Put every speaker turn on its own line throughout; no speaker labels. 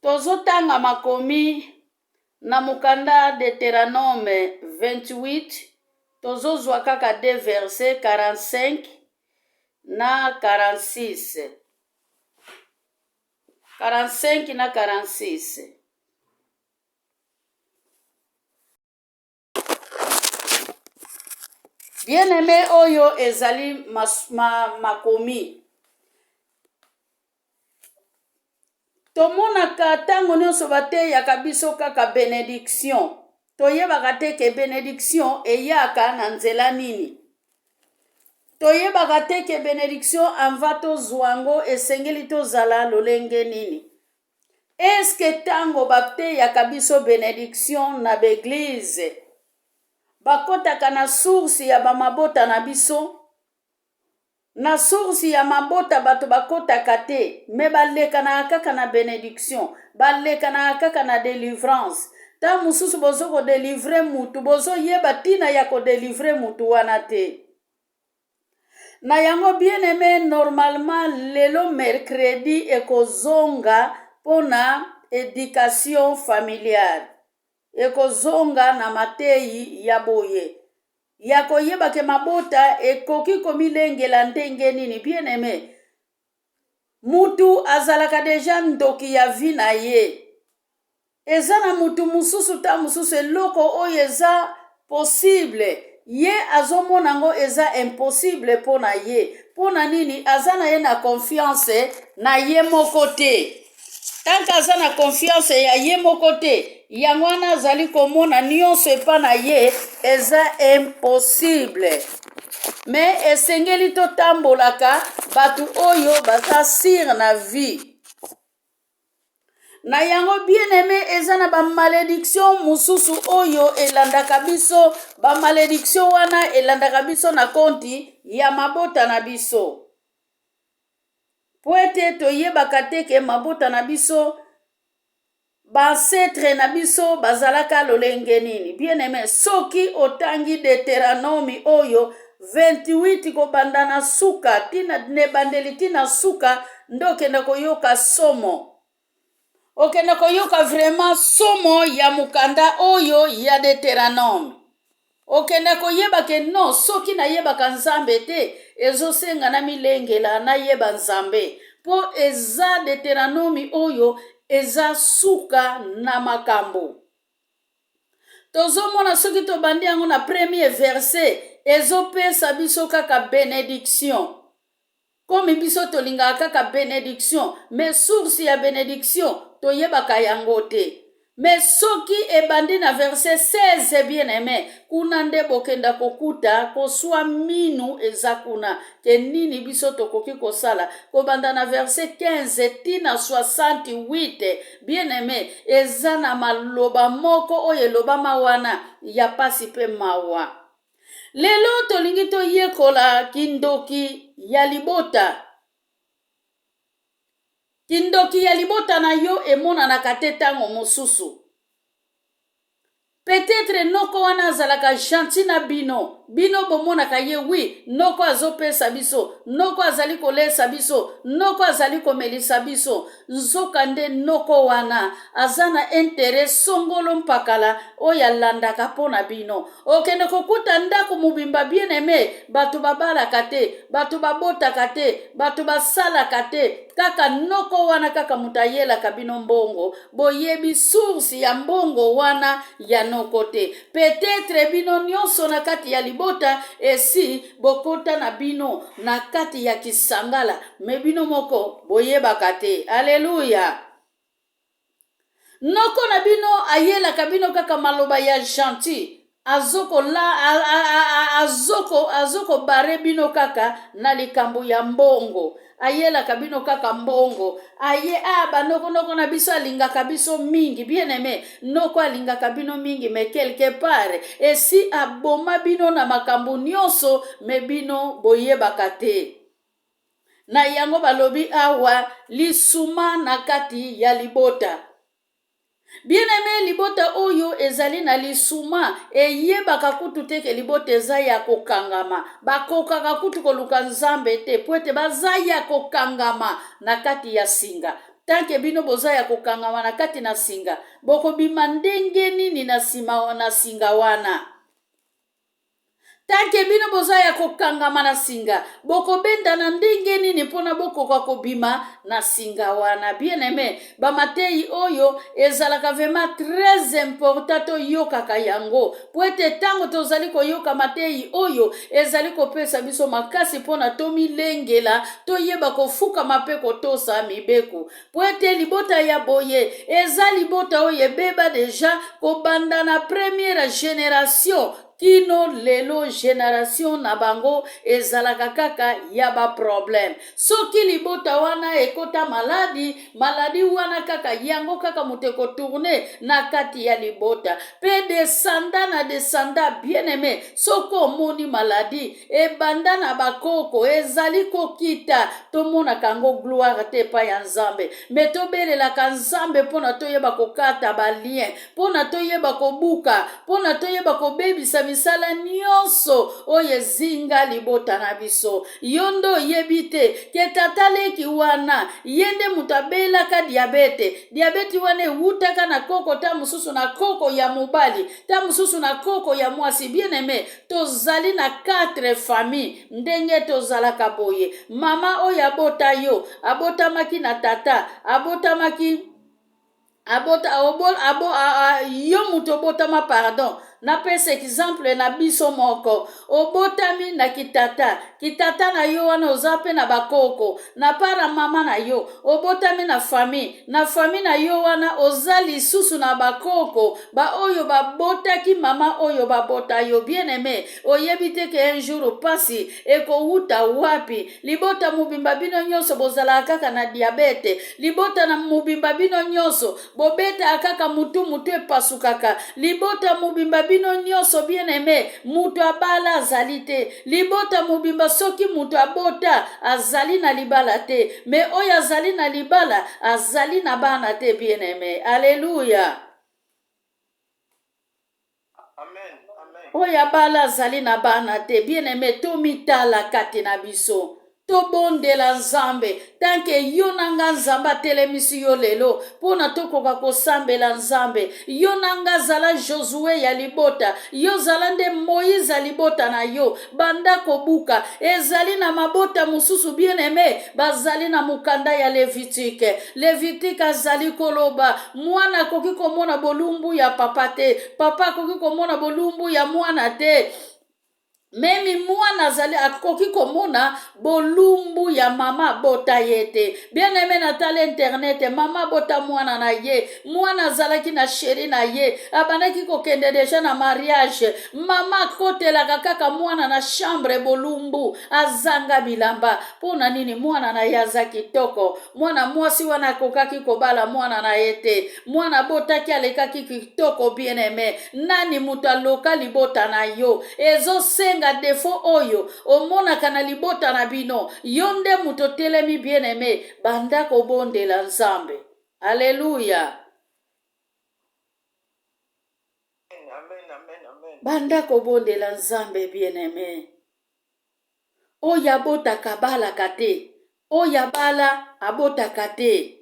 Tozotanga makomi na mokanda Deuteronome 28, tozozwa kaka de verset 45 na 46. 45 na 46. Bien aime oyo ezali mas, ma, makomi tomonaka ntango nyonso bateyaka biso kaka benediction toyebaka te ke benediction eyaka na nzela nini toyebaka te ke benediction anva tozwa yango esengeli tozala lolenge nini Eske tango bateyaka biso benediction na b'eglise bakotaka na source ya ba mabota na biso? Na source ya mabota bato bakotaka te mais balekanaka kaka na benediction, balekanaka kaka na delivrance. Tango mosusu bozo ko delivrer mutu bozoyeba tina ya ko delivrer mutu wana te. Na yango bien aime normalement lelo mercredi ekozonga pona education familiale ekozonga na mateyi ya boye ya koyeba ke mabota ekoki komilengela ndenge nini bien aime mutu azalaka deja ndoki ya vie na ye Eza na mutu mususu ta mususu eloko oyo eza possible ye azomona ngo eza impossible mpo na ye mpo na nini aza na ye na confiance na ye moko te tanke aza na confiance ya ye moko te yango wana azali komona nyonso epa na ye eza impossible me esengeli totambolaka bato oyo baza sire na vie Na yango bien aime eza na ba malediction mosusu oyo elandaka biso ba malediction wana elandaka biso na konti ya mabota na biso mpo ete toyebaka te ke mabota na biso baancetre na biso bazalaka lolenge nini bien aime soki otangi deuteranome oyo 28 kobanda na suka tina na ebandeli tina suka nde okende koyoka somo okende koyoka vraiment somo ya mokanda oyo ya deuteranome okende koyeba ke non soki nayebaka nzambe te ezosenga namilengela nayeba nzambe mpo eza deuteranome oyo eza suka na makambo tozomona soki tobandi yango na premier verset ezopesa biso kaka benediction komi biso tolingaka kaka benediction mais source ya benediction toyebaka yango te mais soki ebandi na verset 16 bien aime kuna nde bokenda kokuta koswa minu eza kuna ke nini biso tokoki kosala kobanda na verset 15 ti na 68 Bien aime, eza na maloba moko oyo elobama wana ya pasi pe mawa. Lelo tolingi toyekola kindoki ya libota. Kindoki ya libota na yo emonanaka te tango mosusu. Peut-etre noko wana azalaka gentil na bino, bino bomonaka ye oui, noko azopesa biso, noko azali kolesa biso, noko azali komelisa biso, nzoka nde noko wana aza na interet songolo mpakala oyo alandaka mpo na bino. Okende kokuta ndako mobimba bien aime, bato babalaka te, bato babotaka te, bato basalaka te, kaka noko wana kaka moto ayelaka bino mbongo boyebi source ya mbongo wana ya noko te peut-etre bino nyonso na kati ya libota esi bokota na bino na kati ya kisangala me bino moko boyebaka te aleluya noko na bino ayelaka bino kaka maloba ya gentil azoko la azoko azoko bare bino kaka na likambo ya mbongo ayelaka bino kaka mbongo aye a ah, banokonoko na biso alingaka biso mingi bien aime noko alingaka bino mingi me quelque part esi aboma bino na makambo nyonso me bino boyebaka te na yango balobi awa lisuma na kati ya libota Bien aime, libota oyo ezali na lisuma eyebaka kutu te ke libota eza ya kokangama. Bakokaka kutu koluka Nzambe te po ete baza ya kokangama na kati ya singa. Tant que bino boza ya kokangama na kati na singa, bokobima ndenge nini na sima na singa wana? Tant que bino boza ya kokangama na singa, bokobendana ndenge nini mpona bokoka kobima na singa wana? Bien aime, bamateyi oyo ezalaka vraiment très important toyokaka yango, mpo ete ntango tozali koyoka mateyi oyo ezali kopesa biso makasi mpona tomilengela, toyeba kofukama mpe kotosa mibeko, mpo ete libota ya boye eza libota oyo ebeba deja kobanda na première generation kino lelo. Generation na bango ezalaka kaka ya baproblème. Soki libota wana ekota maladi, maladi wana kaka yango kaka moto ekotourner na kati ya libota mpe descendant na descendant. Bien aimé, soki omoni maladi ebanda na bakoko ezali kokita, tomonaka yango gloire te epai ya Nzambe, mais tobelelaka Nzambe mpona toyeba kokata balien, mpona toyeba kobuka, mpona toyeba kobebisa misala nyonso oyo ezinga libota na biso. Yo nde oyebi te ke tata leki wana ye nde moto abelaka diabète. Diabète wana ewutaka na koko, ta mosusu na koko ya mobali, ta mosusu na koko ya mwasi. Bien aimé, tozali na quatre famille. Ndenge tozalaka boye, mama oyo abota yo abotamaki na tata, abotamaki abota obo, abo, a, a, yo moto obotama, pardon, napesa exemple na biso moko, obotami na kitata. Kitata na yo wana oza mpe na bakoko na para mama na yo. Obotami na famille, na famille na yo wana oza lisusu na bakoko baoyo babotaki mama oyo babota yo. Bien aimé, oyebi te ke un jour pasi ekowuta wapi. Libota mobimba bino nyonso bozalaka kaka na diabète. Libota na mobimba bino nyonso bobetaka kaka mutu, mutu epasukaka. Libota mobimba bino nyonso, bien aimé, mutu abala azali te. Libota mobimba, soki mutu abota azali na libala te, mais oyo azali na libala azali na bana te. Bien aimé, alleluya.
Amen. Amen.
Oyo abala azali na bana te. Bien aimé, tomitala kati na biso, tobondela Nzambe. Tant que yo na nga, Nzambe atelemisi yo lelo mpo na tokoka kosambela Nzambe. Yo na nga, zala Josue ya libota yo, zala nde Moïse ya libota na yo, banda kobuka. Ezali na mabota mosusu, bien aimé, bazali na mokanda ya Lévitique. Lévitique azali koloba: mwana akoki komona bolumbu ya papa te, papa akoki komona bolumbu ya mwana te, même mwana azali akoki komona bolumbu ya mama abota ye te. Bien aimé, natala internet, mama abota mwana na ye, mwana azalaki na chéri na ye, abandaki kokende déjà na mariage. Mama akotelaka kaka mwana na chambre, bolumbu, azanga bilamba. Mpo na nini? Mwana na ye aza kitoko. Mwana mwasi wana akokaki kobala mwana na ye te. Mwana abotaki alekaki kitoko. Bien aimé, nani moto aloka libota na yo? Ezosenga défaut oyo omonaka na libota na bino, yo nde moto otelemi. Bien aimé, banda kobondela Nzambe. Alleluya.
Amen. Amen. Amen.
Banda kobondela Nzambe. Bien aimé, oyo abotaka abalaka te, oyo abala abotaka te,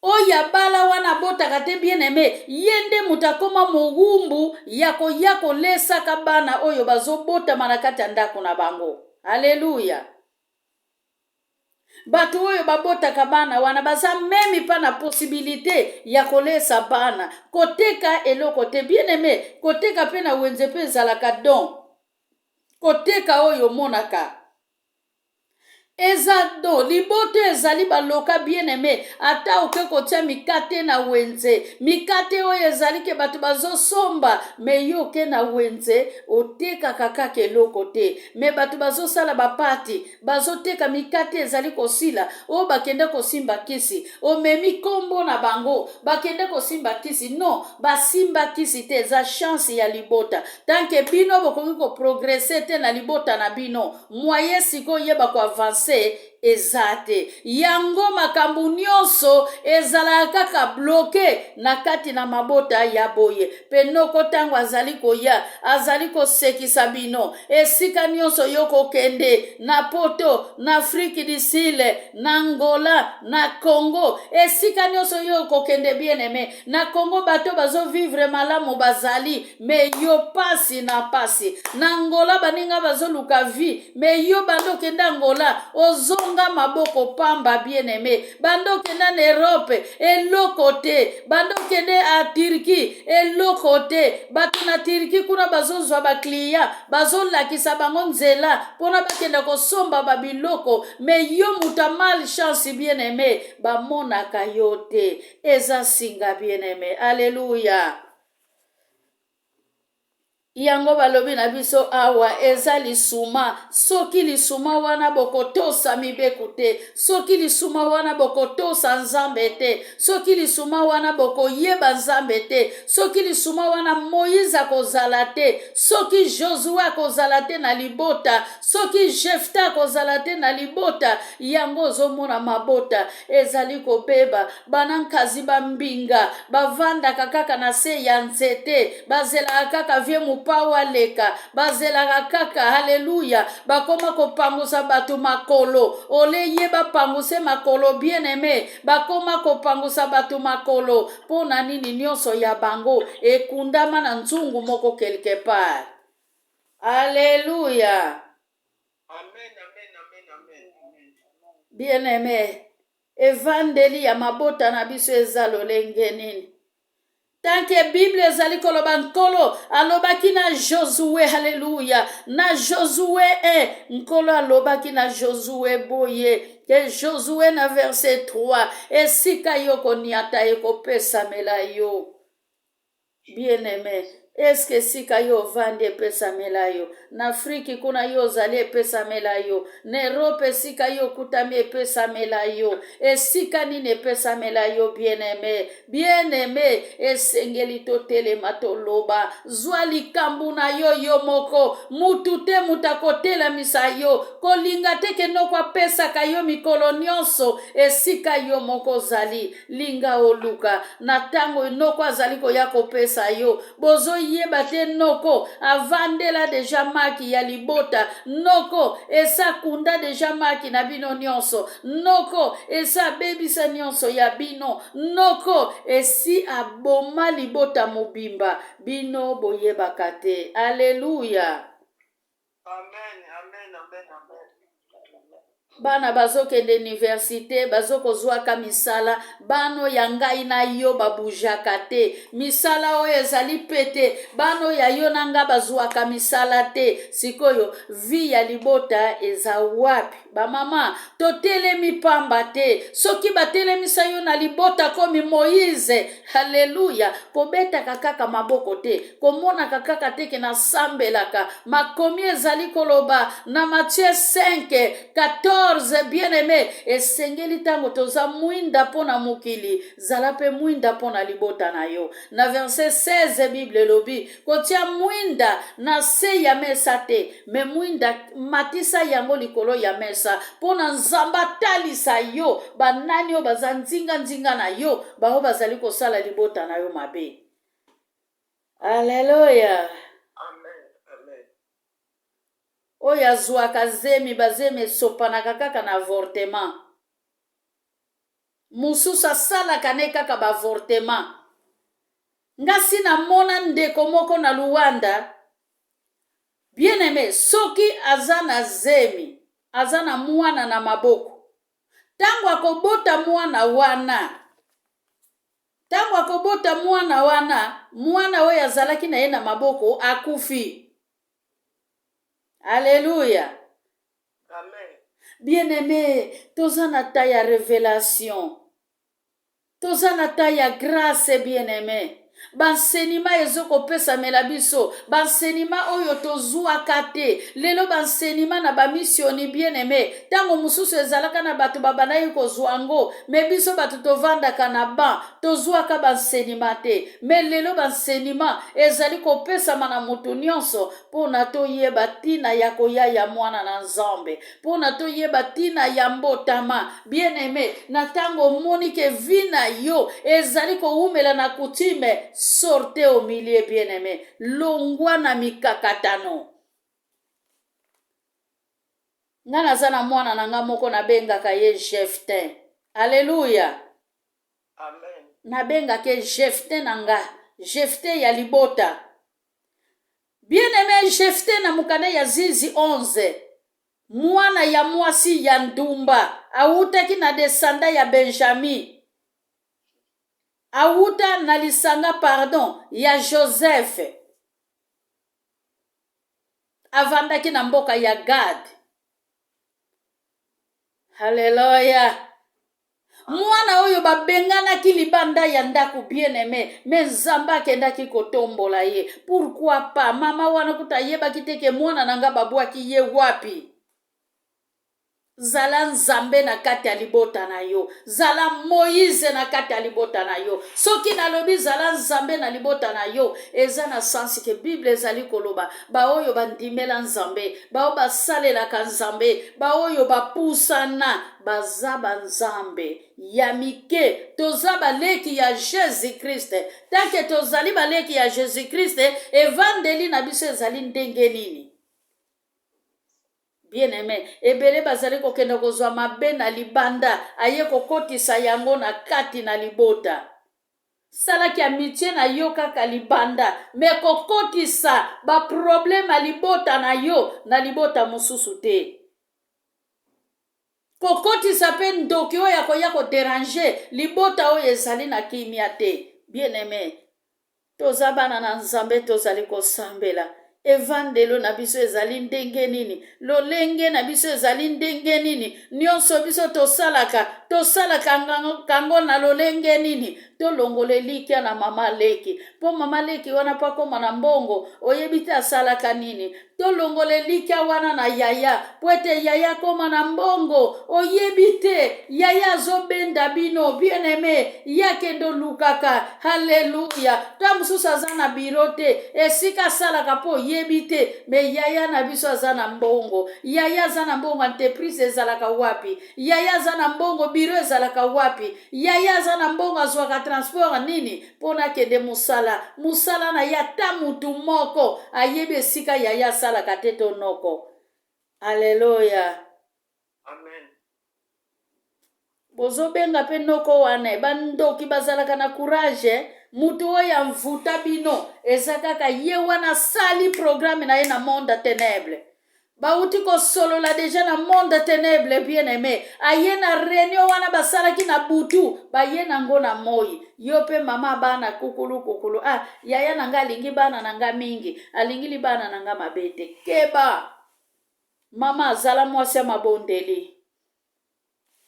oyo abala wana abotaka te. Bien aimé, ye nde moto akóma mowumbu ya koya kolesaka bana oyo bazobotama na kati ya ndako na bango. Alleluya. Bato oyo babotaka bana wana baza même mpa na possibilité ya kolesa bana, koteka eloko te. Bien aimé, koteka mpe na wenze mpe ezalaka don. Koteka oyo omonaka eza don. Liboto ezali baloka. Bien aimé, ata oke kotia mikate na wenze, mikate oyo ezali ke bato bazosomba, mais yo oke na wenze otekaka kaka eloko te, mais bato bazosala bapati, bazoteka mikate, ezali kosila. Oyo bakende kosimba kisi, omemi nkombo na bango, bakende kosimba kisi. Non, basimba kisi te, eza chance ya libota. Tant que bino bokoki koprogresser te na libota na bino, moyen sikoyo oyeba koavancer. eza te. Yango makambo nyonso ezalaka kaka bloke na kati na mabota ya boye. Pe noko ntango azali koya, azali kosekisa bino esika nyonso yo kokende, na Poto, na Afrique du Sud, na Angola, na Congo, esika nyonso yo kokende, bien aime. Na Congo bato bazo vivre malamu bazali, me yo pasi na pasi. Na Angola baninga bazoluka vie, me yo banda okende Angola ozonga maboko pamba, bien aime. Banda okenda na Europe eloko te, banda okende a Turquie eloko te. Bato na Turquie kuna bazozwa ba client, bazolakisa bango nzela mpona bakende kosomba babiloko, me yo moto ya malchance, bien aime, bamonaka yo te. Eza singa, bien aime. Alleluya. Yango balobi na biso awa eza lisuma. Soki lisuma wana bokotosa mibeko te, soki lisuma wana bokotosa Nzambe te, soki lisuma wana bokoyeba Nzambe te, soki lisuma wana Moïse akozala te, soki Josue akozala te na libota, soki Jefta akozala te na libota, yango ozomona mabota ezali kobeba. Bana nkazi bambinga bavandaka kaka na se ya nzete, bazelaka kaka vie mopao aleka, bazelaka kaka haleluya. Bakoma kopangusa bato makolo, ole ye bapanguse makolo, bien aime, bakoma kopangusa bato makolo. Mpo na nini? Nyonso ya bango ekundama na nzungu moko quelque part. Aleluya.
Amen, amen, amen, amen.
Bien aime, evandeli ya mabota na biso eza lolenge nini? Tanke Bible ezali koloba, Nkolo alobaki na Josue, haleluya, na Josue 1, Nkolo alobaki na Josue boye ke Josue na verset 3, esika yo koniata ekopesamela yo. Bien aime, eske esika yo ovandi epesamela yo? Na Afriki kuna yo ozali epesamela yo? Na Erope esika yo okutami epesamela yo? Esika nini epesamela yo, bien aime? Bien aime, esengeli totelema, toloba, zwa likambo na yo yo moko. Mutu te mutu akotelamisa yo. Kolinga te ke noko apesaka yo mikolo nyonso. Esika yo moko ozali, linga oluka na ntango noko azali koya kopesa yo. Bozoyeba te, noko avandela deja maki ya libota, noko esa akunda deja maki na bino nyonso, noko esa abebisa nyonso ya bino, noko esi aboma libota mobimba, bino boyebaka te. Aleluya.
Amen, amen, amen, amen.
Bana bazokende universite, bazokozwaka misala. Bano ya ngai na yo babujaka te, misala oyo ezali pete. Bano ya yo na nga bazwaka misala te. Sikoyo vie ya libota eza wapi? Bamama, totelemi pamba te. Soki batelemisa yo na libota komi Moïse, haleluya, kobetaka kaka maboko te, komonaka kaka te ke nasambelaka. Makomi ezali koloba na Matthieu 5 14, bien aime, esengeli ntango toza mwinda mpo na mokili, zala mpe mwinda mpo na libota na yo. Na verset 16, Bible elobi kotia mwinda na se ya mesa te, me mwinda matisa yango likolo ya mesa, mpo na Nzambe atalisa yo banani oyo baza nzinga-nzinga na yo, bango bazali kosala libota na yo mabe. Aleluya.
Amen, amen.
Oyo azwaka zemi, bazemi esopanaka kaka na avortement. Mosusu asalaka ne kaka baavortement. Nga si namona ndeko moko na Luanda, bien aime, soki aza na zemi, aza na mwana na maboko, ntango akobota mwana wana, ntango akobota mwana wana, mwana oyo azalaki na ye na maboko akufi. Alleluya.
Amen.
Bien aime, toza na ta ya révélation, toza na ta ya grâce, bien aime. Bansenima ezokopesamela biso, bansenima oyo tozwaka te lelo, bansenima na bamisioni bien aime. Ntango mosusu ezalaka na bato babandaki kozwa yango, me biso bato tovandaka na ban tozwaka bansenima te. Me lelo bansenima ezali kopesama na moto nyonso mpo na toyeba ntina ya koya ya mwana na Nzambe, mpo na toyeba ntina ya mbotama. Bien aime, na ntango omoni ke vie na yo ezali kowumela na coutume, sortez au milieu, bien aime, longwa na mikakatano. Nga naza na mwana na nga moko nabengaka ye Jeftin. Alleluia.
Amen.
Nabengaka ye Jeftin na nga, Jeftin ya libota. Bien aime, Jefte na mokanda ya Zizi 11, mwana ya mwasi ya ndumba, awutaki na desanda ya Benjamin, awuta na lisanga pardon ya Joseph, avandaki na mboka ya Gad. Haleluya! Mwana oyo babenganaki libanda ya ndako, bien aime, me Nzambe akendaki kotombola ye. Pourquoi pas mama wana kuta ayebaki te ke mwana na nga babwaki ye wapi? Zala Nzambe na kati ya libota na yo, zala Moïse na kati ya libota na yo. Soki nalobi zala Nzambe na libota na yo, eza na sensi ke Bible ezali koloba baoyo bandimela Nzambe, baoyo basalelaka Nzambe, baoyo bapusana baza banzambe ya mike. Toza baleki ya Jesus Christ. Tanke tozali baleki ya Jesus Christ, evandeli na biso ezali ndenge nini? Bien aime, ebele bazali kokende kozwa mabe na libanda, aye kokotisa yango na kati na libota. Salaki amitie na yo kaka libanda, me kokotisa baprobleme ya libota na yo na libota mosusu te. Kokotisa mpe ndoki oyo akoya koderange libota oyo ezali na kimia te. Bien aime, toza bana na Nzambe, tozali kosambela. Evandelo na biso ezali ndenge nini? Lolenge na biso ezali ndenge nini? Nyonso biso tosalaka, tosalaka kango na lolenge nini? Tolongola elikya na mama leki, mpo mama leki wana mpo akóma na mbongo, oyebi te asalaka nini. Tolongola elikya wana na yaya, mpo ete yaya akóma na mbongo, oyebi te yaya azobenda bino. Bien aime, ye akende olukaka. Haleluya. Ta mosusu aza na biro te, esika asalaka mpo oyebi te, me yaya na biso aza na mbongo. Yaya aza na mbongo, entreprise ezalaka wapi? Yaya aza na mbongo, biro ezalaka wapi? Yaya aza na mbongo, azwaka transport nini mpo nakende mosala? Mosala na ye ata mutu moko ayebi esika yaya asalaka te, to noko. Aleluya.
Amen.
Bozobenga mpe noko wana, bandoki bazalaka na courage. Mutu oyo amvuta bino eza kaka ye wana, asali programme na ye na monde ténèbre. Bauti kosolola deja na monde ténèbre. Bien aimé, aye na réunion wana basalaki na butu, baye nango na moi. Yo mpe mama bana kukulu kukulu, ah, yaya na nga alingi bana na nga mingi, alingi libana na nga mabe te. Keba mama, azala mwasi ya mabondeli.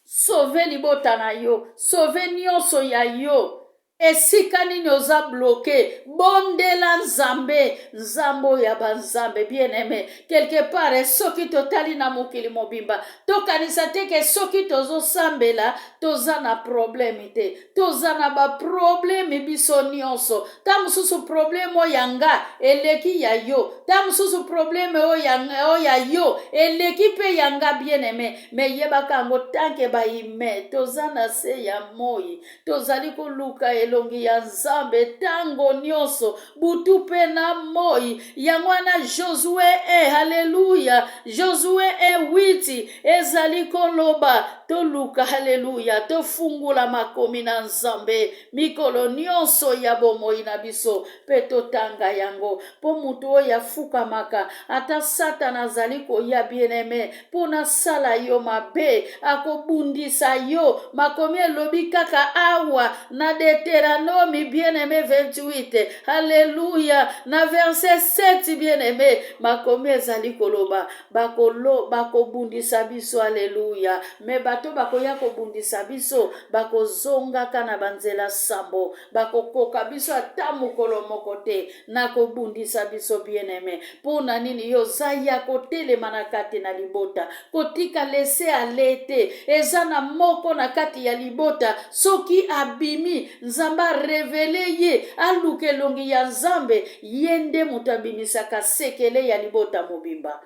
Sauve libota na yo, sauve nyonso ya yo. Esika nini oza bloke, bondela Nzambe, Nzambe oyo ya banzambe. Bien aime, quelque part soki totali na mokili mobimba, tokanisa te ke soki tozosambela toza na probleme te. Toza na baprobleme biso nyonso. Ta mosusu probleme oyo ya nga eleki ya yo, ta mosusu probleme oyo ya yo eleki mpe ya nga. Bien aime, me yebaka yango, tanke baime toza na se ya moi, tozali koluka elongi ya Nzambe ntango nyonso, butu mpe na moi. Yango wana Josue 1, haleluya, Josue 1 8 ezali koloba toluka, haleluya, tofungola makomi na Nzambe mikolo nyonso ya bomoi na biso mpe totanga yango, mpo moto oyo afukamaka, ata Satana azali koya, bien aime, mpo nasala yo mabe, akobundisa yo. Makomi elobi kaka awa na Deuteronome. Deuteronome, bien-aimé, 28, alleluya, na verset 7, bien-aimé, makomi ezali koloba bakolo bakobundisa biso, alleluya, me bato bakoya kobundisa biso bakozongaka na banzela sambo, bakokoka biso ata mokolo moko te na kobundisa biso, bien-aimé. Mpo na nini yo oza ya kotelema na kati na libota? Kotika laisser aller te. Eza na moko na kati ya libota, soki abimi, Nzambe arevele ye, aluka elongi ya Nzambe, ye nde moto abimisaka sekele ya libota mobimba.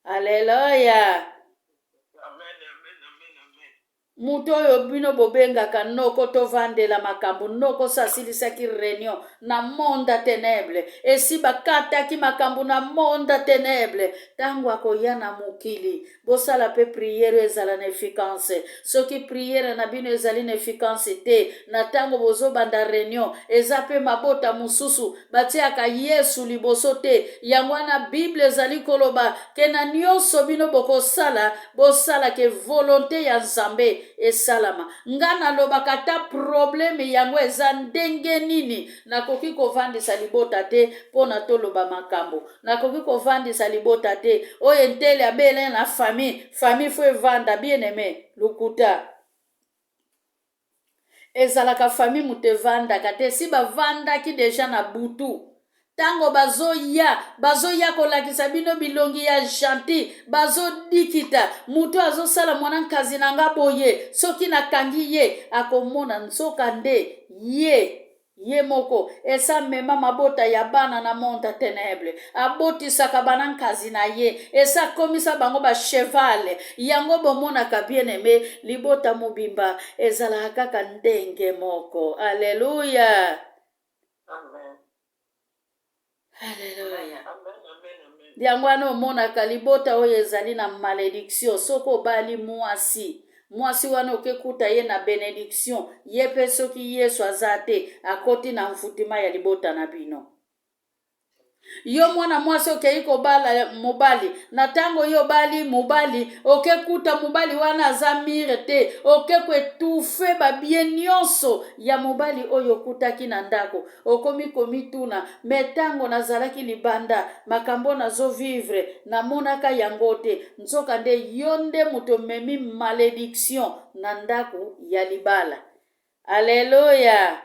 Aleluya!
Amen, amen, amen, amen.
Moto oyo bino bobengaka noko tovandela makambo, noko so asilisaki reunion na monde ya tenebre, esi bakataki makambo na monde ya tenebre, ntango akoya na mokili, bosala mpe priere ezala na efficace. Soki priere na bino ezali na efficace te na ntango bozobanda reunion, eza mpe mabota mosusu batiaka Yesu liboso te. Yango wana Bible ezali koloba ke na nyonso bino bokosala, bosala ke volonte ya Nzambe esalama. Nga nalobaka ata probleme yango eza ndenge nini, nakoki kovandisa libota te mpo na toloba makambo. Nakoki kovandisa libota te oyo entele abele na famille, famille fo evanda, bien aime, lokuta. Ezalaka famille moto evandaka te, si bavandaki deja na butu, ntango bazoya, bazoya kolakisa bino bilongi ya gentil, bazodikita moto azosala mwana nkazi na nga boye, soki nakangi ye akomona, nzoka nde ye ye moko esi amema mabota ya bana na monde ya tenebre, abotisaka bana nkazi na ye, esi akomisa bango bachevale. Yango bomonaka, bien aime, libota mobimba ezalaka kaka ndenge moko. Aleluya,
Amen.
aleluya.
Amen, amen, amen.
Yango wana omonaka libota oyo ezali na malédiction. Soki obali mwasi, mwasi wana okekuta ye na benediction, ye mpe soki Yesu aza te, akoti na mfutima ya libota na bino. Yo mwana mwasi okei kobala mobali, na ntango yo obali mobali, okekuta mobali wana aza mire te, oke koetufe babie nyonso ya mobali oyo okutaki na ndako. Okomi komituna, me ntango nazalaki libanda, makambo nazovivre namonaka yango te. Nzoka nde yo nde moto omemi malédiction na ndako ya libala. Aleluya.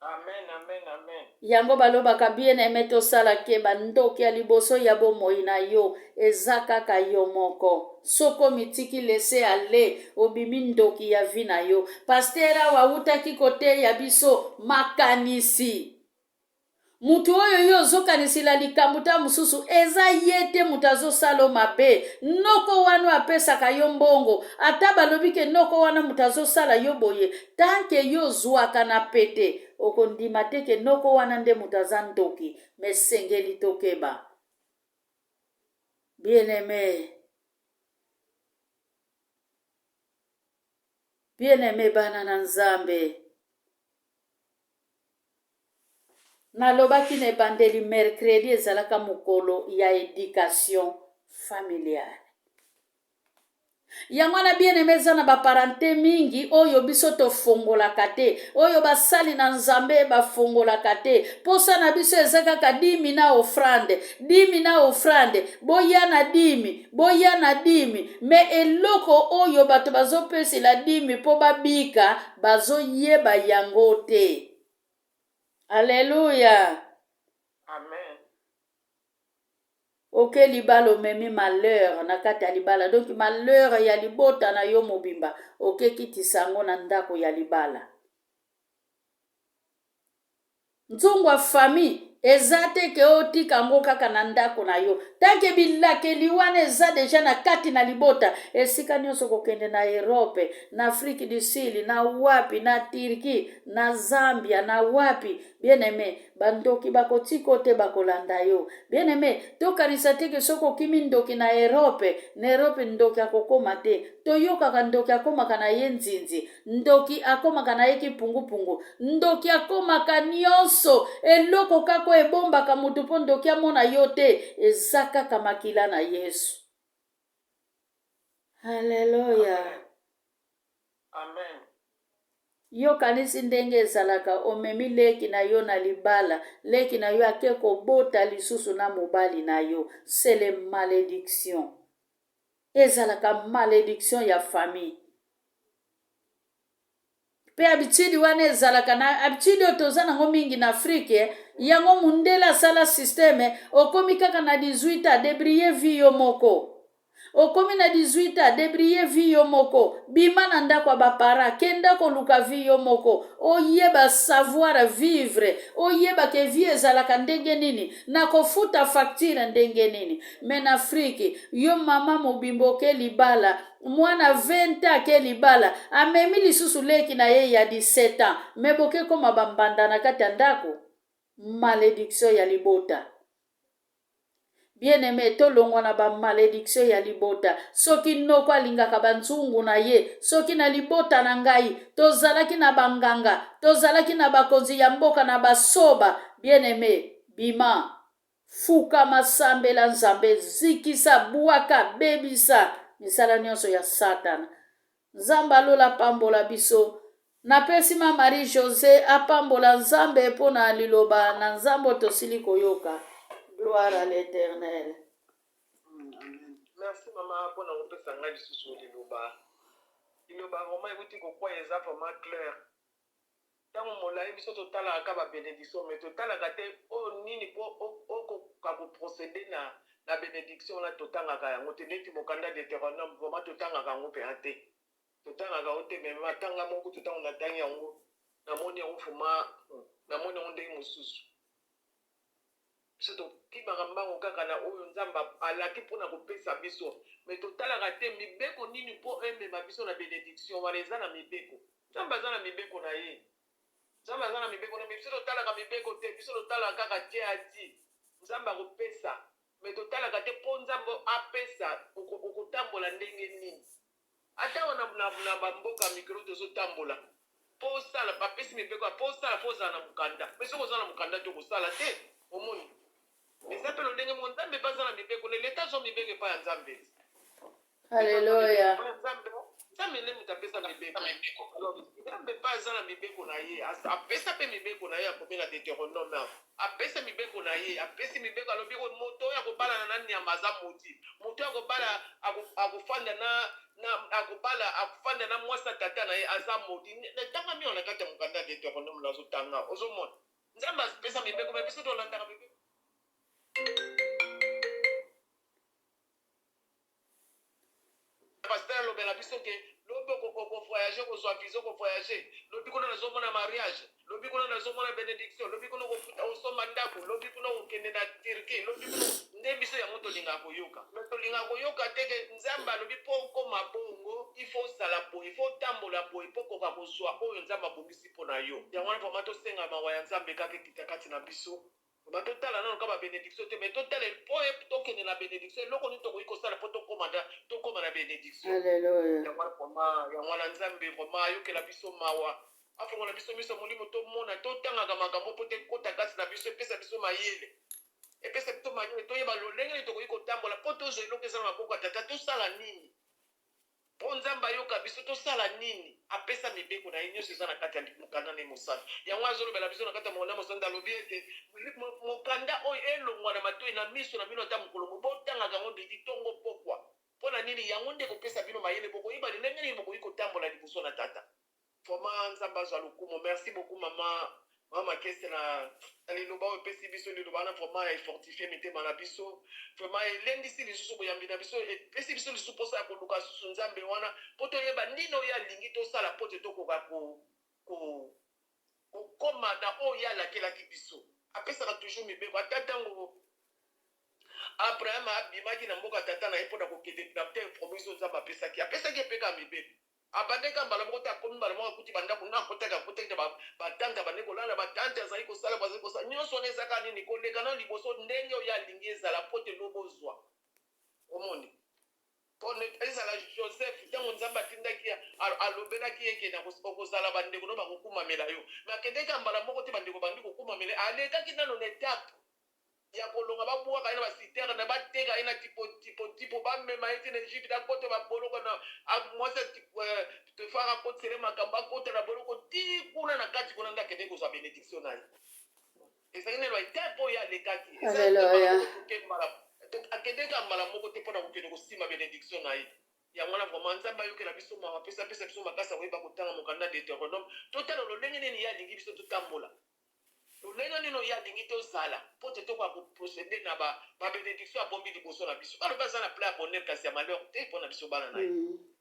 Amen, amen, amen.
Yango balobaka, bien aime, tosala keba. Ndoki ya liboso ya bomoi na yo eza kaka yo moko. Soki omitiki laisser aller, obimi ndoki ya vie na yo. Pasteur awa awutaki koteya biso makanisi. Moto oyo yo ozokanisila likambo ta mosusu eza ye te moto azosala mabe. Noko wana apesaka yo mbongo, ata balobi ke noko wana moto azosala yo boye, tant que yo ozwaka na pete, okondima te ke noko wana nde moto aza ndoki. Me esengeli tokeba, bien aimé, bien aimé, bana na Nzambe. Nalobaki na ebandeli, mercredi ezalaka mokolo ya éducation familiale. Yango wana, bien aimé, eza na baparente mingi oyo biso tofongolaka te, oyo basali na Nzambe bafongolaka te. Posa na biso eza kaka dîme na offrande, dîme na offrande, boya na dîme, boya na dîme. Me eloko oyo bato bazopesela dîme mpo babika, bazoyeba yango te. Alleluya.
Amen.
Oke libala, omemi malheur na kati ya libala, donc malheur ya libota na yo mobimba okekitisa yango na ndako ya libala. Nzungu ya famille eza te ke otika yango kaka na ndako na yo. Tant que bilakeli wana eza deja na kati na libota, esika nyonso kokende, na Europe, na Afrique du Sud, na wapi, na Turquie, na Zambia, na wapi, bien aimé, bandoki bakotika te, bakolanda yo. Bien aimé, tokanisa te ke soki okimi ndoki na Europe, na Europe ndoki akokóma te. Toyokaka ndoki akómaka na ye nzinzi, ndoki akómaka na ye kipungupungu, ndoki akómaka nyonso. Eloko kaka oyo ebombaka motu mpo ndoki amona yo te eza kaka makila na Yesu. Alleluya.
Amen.
Yo okanisi ndenge ezalaka omemi leki na yo na libala, leki na yo ake kobota lisusu na mobali na yo. C'est le malediction. Ezalaka malediction ya famille. Mpe habitude wana ezalaka na habitude oyo toza nango mingi na Afrique, yango mundele asala systeme, okomi kaka na 18 ans, debrouiller vie yo moko. Okomi na 18 ans, debrouiller vie yo moko. Bima na ndako ya ba parents, kenda koluka vie yo moko. Oyeba savoir vivre, oyeba ke vie ezalaka ndenge nini, na kofuta facture ndenge nini. Mais na Afrique, yo mama mobimba oke libala, mwana 20 ans ake libala, amemi lisusu leki na ye ya 17 ans, mais boke koma ba mbanda na kati ya ndako. Malediction ya libota. Bien aime, tolongwa na ba malediction ya libota. Soki noko alingaka ba nzungu na ye, soki na libota na ngai tozalaki na banganga, tozalaki na bakonzi ya mboka na basoba, bien aime, bima, fukama, sambela Nzambe, zikisa, bwaka, bebisa misala nyonso ya Satana. Nzambe alola apambola biso. Napesi ma Marie Jose apambola Nzambe mpo na liloba na Nzambe oyo tosili koyoka. Gloire à l'Eternel.
Merci mama mpona kopesa ngai lisusu liloba. Liloba vraiment ekuti kokwaya eza vraiment clair. Ntango molai biso totalaka kaka ba benediction mais totalaka te oyo nini mpo okoka ko proceder na benediction wana, totangaka yango te. Neti mokanda Deuteronome, vraiment totangaka yango mpenza te, totangaka yango te. Mais matanga moko kutu, ntango natangi yango, namoni yango vraiment, namoni yango ndenge mosusu. Biso tokimaka mbango kaka na oyo Nzambe alaki mpona kopesa biso, mais totalaka te mibeko nini mpo emema biso na benediction wana. Eza na mibeko, Nzambe aza na mibeko na ye, Nzambe aza na mibeko na, mais biso totalaka mibeko te. Biso totalaka kaka tie adi Nzambe akopesa, mais totalaka te mpo Nzambe apesa okotambola ndenge nini. Ata wana na bamboka mikolo tozotambola, mpo osala, bapesi mibeko, mpo osala fo ozala na mokanda, mpe soki oza na mokanda te, okosala te. Omoni, eza mpe lolenge moko, Nzambe mpe aza na mibeko na leta, azwa mibeko epai ya Nzambe.
Alleluya.
Nzambe nde moto apesa mibeko. Nzambe mpe aza na mibeko na ye, apesa mpe mibeko na ye, akomi na Deuteronome, apesa mibeko na ye, apesi mibeko, alobi moto oyo akobalana na nyama aza maudit, moto oyo akobala, akofanda na akobala, akofanda na mwasi ya tata na ye aza maudit. Natangami awa na kati ya mokanda ya Deuteronome, nazotanga, ozomona Nzambe apesa mibeko, mais biso tolandaka mibeko. Pasteur alobela biso ke lobi okovoyage, okozwa visa, okovoyage lobi kuna, nazomona mariage lobi kuna, nazomona bénédiction lobi kuna, okofuta, osomba ndako lobi kuna, okokende na Turquie lobi kuna. Nde biso yango tolingaka koyoka, mais tolingaka koyoka te ke Nzambe alobi mpo okóma bongo, il faut osala boye, il faut otambola boye mpo okoka kozwa oyo Nzambe abongisi mpo na yo. Yango wana vraiment tosenga mawa ya Nzambe kaka ekita kati na biso. Totala nano kaka babénédiction te, mais totala mpo tokende na bénédiction, eloko nini tokoki kosala mpo tokóma na bénédiction. Yango wana Nzambe vraiment ayokela biso mawa, afongola biso miso molimo, tomona, totangaka makambo mpo tekota kati na biso, epesa biso mayele, epesa biso mayele, toyeba lolenge nini tokoki kotambola mpo tozwa eloko eza na maboko ya Tata. Tosala nini mpo Nzambe ayoka biso? Tosala nini? Apesa mibeko na ye nyonso, eza na kati ya mokanda na ye mosantu. Yango azolobela biso na kati ya mokanda mosantu, alobi ete mokanda oyo elongwa na matoi na miso na bino ata mokolo mo, botangaka yango midi, ntongo, pokwa. Mpo na nini? Yango nde kopesa bino mayele, bokoyeba ndenge nini bokoki kotambola liboso na Tata. Vraiment Nzambe azwa lokumu. Merci beaucoup mama, mama Kese, na liloba oyo epesi biso. Liloba wana vraiment efortifie mitema na biso, vraiment elendisi lisusu boyambi na biso, epesi biso lisusu mposa ya koluka susu Nzambe wana mpo toyeba nini oyo alingi tosala mpo te tokoka kokóma na oyo alakelaki biso. Apesaka toujours mibeko. Ata ntango Abraham abimaki na mboka tata na ye mpona kokende na terre promise oyo Nzambe apesaki, apesaki epeka mibeko. Abandaki mbala moko te, akomi mbala moko, akuti bandako na akotaki, akotaki na batante, abandaki kolala batante, azali kosala, bazali kosala nyonso wana. Ezaka nini? Koleka na liboso ndenge oyo alingi ezala mpo te lobo ozwa. Omoni, mpo ezala Joseph, ntango Nzambe atindaki, alobelaki ye ke okozala, bandeko no bakokumamela yo, mais akendeki mbala moko te, bandeko bandi kokumamela, alekaki nano na étape. ya kolonga babwaka ye na basiterne, bateka ye na tipo tipo tipo, bamema ye ti na Egypte, akota baboloko na mwasi ya Potifar akotisele makambo, akota na boloko ti kuna na kati kuna nde akende kozwa benediction na ye. Ezalaki nano etape oyo alekaki, akendeka mbala moko te mpona kokende kosimba benediction na ye. Yango wana vraiment Nzambe ayokela biso mawa, apesa apesa biso makasi ya koyeba kotanga mokanda Deuteronome, totala lolenge nini ye alingi biso totambola, lolenge nini oyo alingi tozala, mpo te tokoka koprocede na babenediction abombi liboso na biso. Balobi aza na plan ya bonheur kasi ya malheur te mpo na biso bana na ye.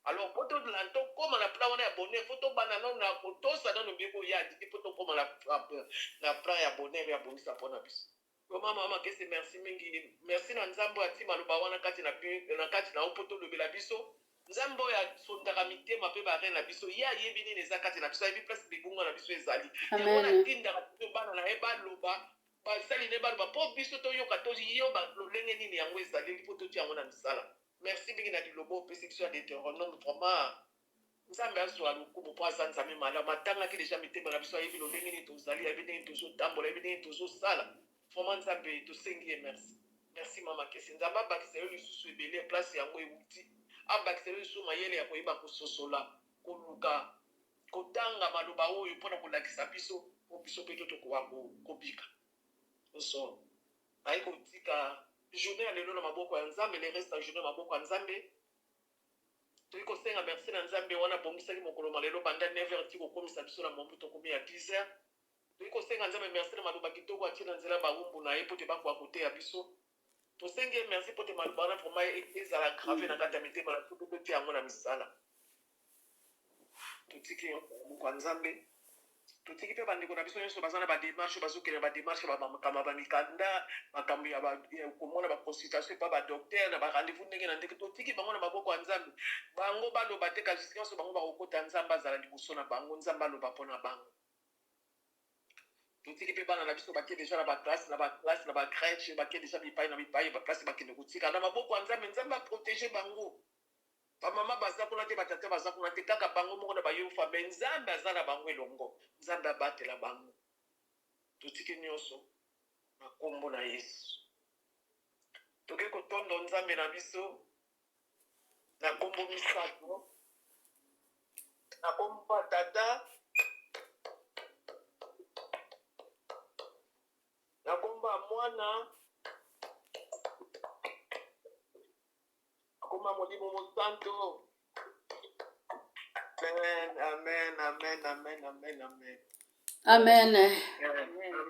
Alors mpo tokóma na plan wana ya bonheur, fo tobanda nano na kotosa nano mibeko ye alingi, mpo tokóma na plan ya bonheur ya bongisa mpo na biso. Vraiment mama Kese, merci mingi, merci na Nzambe oyo ati maloba wana kati na kati na yo mpo tolobela biso. Nzambe oyo asondaka mitema mpe bare na biso, ye ayebi nini eza kati na biso, ayebi place libunga na biso ezali. Yango natindaka biso bana na ye baloba, basali ne baloba, mpo biso toyoka, toyoba lolenge nini yango ezaleli, mpo totia yango na misala. Merci mingi na liloba opesi biso ya Deuteronome. Vraiment Nzambe azwa lokumu, mpo aza Nzambe malamu. Atangaki deja mitema na biso, ayebi lolenge nini tozali, ayebi ndenge tozotambola, ayebi ndenge tozosala. Vraiment Nzambe tosengi ye merci. Merci mama Kesi, Nzambe abakisa yo lisusu ebele place yango ewuti, abakisa yo lisusu mayele ya koyeba kososola, koluka kotanga maloba oyo mpona kolakisa biso, mpo biso mpe to tokoka kobika. So naye kotika journée ya lelo na maboko ya Nzambe, le reste ya journée na maboko ya Nzambe. Toyi kosenga merci na Nzambe wana abongisaki mokolo ma lelo banda 9h ti kokomisa biso na mombu tokomi ya 10h. Toyi kosenga Nzambe merci na maloba kitoko atie na nzela bawumbu na ye mpo te bakoka koteya biso. Tosengi ye merci mpo te maloba wana vraiment ezala grave na kati ya mitema na biso mpe totia yango na misala. Totiki moko ya Nzambe, totiki mpe bandeko na biso nyonso baza na bademarche, bazokende bademarche, makambo ya bamikanda, makambo ya komona baconsultation epa badocteur na barendez-vous ndenge na ndenge. Totiki bango na maboko ya Nzambe. Bango baloba te, kasi nyonso bango bakokota, Nzambe azala liboso na bango, Nzambe aloba mpo na bango. Totiki mpe bana na biso bake deja na baclasse, na baclasse, na bacrèche, bake deja bipai na bipai, baplace bakende kotika na maboko ya Nzambe. Nzambe aprotege bango. Bamama baza kuna te, batata baza kuna te, kaka bango moko na bayofa, me Nzambe aza na bango elongo. Nzambe abatela bango. Totiki nyonso na nkombo na Yesu. Toke kotondo Nzambe na biso na nkombo misato: na nkombo ya Tata, na nkombo ya Mwana, na nkombo ya Molimo Mosanto. Amen, amen, amen, amen, amen, amen.
Amen.
Amen.